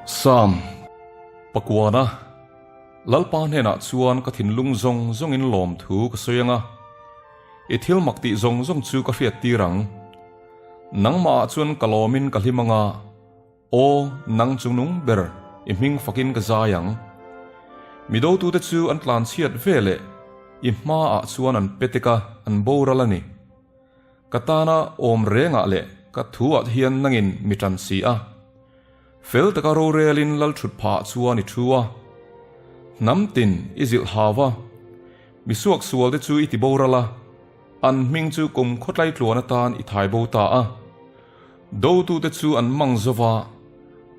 Sam, Pakuana, Lalpa hnenah chuan ka thinlung zawng zawngin lawmthu ka sawi ang a, i thil mak tih zawng zawng chu ka hriat tir ang. Nangmahah chuan ka lawmin ka hlim ang a, aw, nang chungnung ber i hming fakin ka zai ang. Mi dotute chu an tlanchhiat ve leh i hmaah chuan an petek a, an boral a ni. Ka tana awm rengah leh ka thuah hian nangin mi tan si a. Fel taka rorelin lal thut phah chuan i thu a. Hnam tin i zilh hau a. Mi suaksual te chu i ti boral a, an hming chu kum khawtlai tluan atan i thai bo ta a. Dotute chu an mang zo va,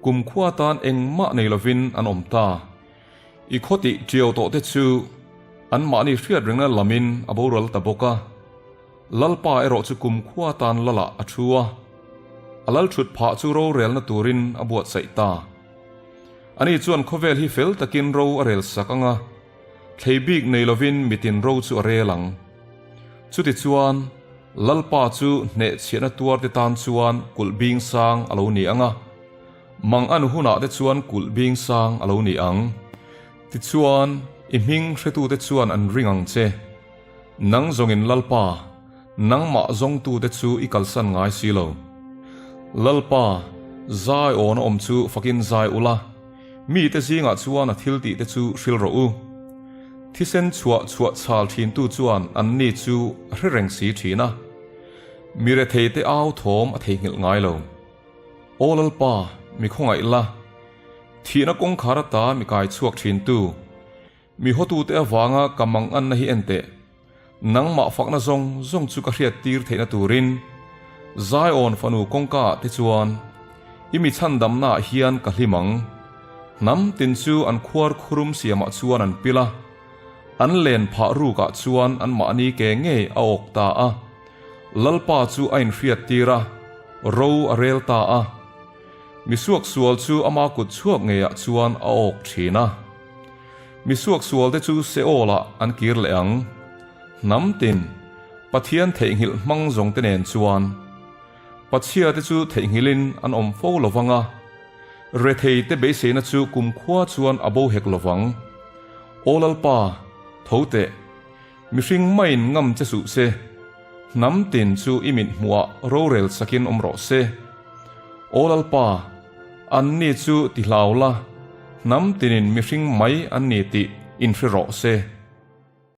kum khua tan engmah nei lovin an awm ta. I khaw tih tiau tawh te chu anmahni hriat rengna lamin a boral ta bawk a. Lalpa erawh chu kumkhua tan lalah a thu a, a lal thut phah chu rorelna turin a buatsaih ta. Ani chuan khawvel hi fel takin ro a rel sak ang a, thlei bik nei lovin mitin ro chu a rel ang. Chutichuan, Lalpa chu hnehchhiahna tuarte tan chuan kulh bing sang a lo ni ang a, mang an hunah te chuan kulh bing sang a lo ni ang. Tichuan, i hming hretute chuan an ring ang che. Nang zawngin Lalpa, nangmah zawngtute chu i kalsan ngai si lo. Lalpa, zai awna awm chu fakin zai ula, mite zingah chuan a thiltihte chu hril rawh u. Thisen chhuah chhuah chhal thintu chuan anni chu a hre reng si thin a, mi retheite au thawm a theihnghilh ngai lo. Aw Lalpa, mi khawngaih la, thihna kawngkhar ata mi kai chhuak thintu. Mi hawtute avanga ka manganna hi en teh. Nangmah fakna zawng zawng chu ka hriat tir theihna turin Zion fanu kawngka ah te chuan i mi chhandamna ah hian ka hlim ang. Hnam tin chu an khuar khurum siamah chuan an pil a, an len phah ruk ah chuan anmahni ke ngei a awk ta a. Lalpa chu a inhriat tir a, ro a rel ta a. Mi suaksual chu ama kut chhuak ngeiah chuan a awk thin a. Mi suaksualte chu Seol-ah an kir leh ang. Hnam tin, Pathian theihnghilh hmang zawngte nen chuan Pachhiate chu theihnghilhin an awm fo lo vang a, retheite beiseina chu kumkhua chuan a bo hek lo vang. Aw Lalpa, tho teh, mihring maiin ngam che suh se, hnam tin chu i mit hmuhah rorel sakin awm rawh se. Aw Lalpa, Anni chu ti hlau la, hnam tinin mihring mai an ni tih inhre rawh se.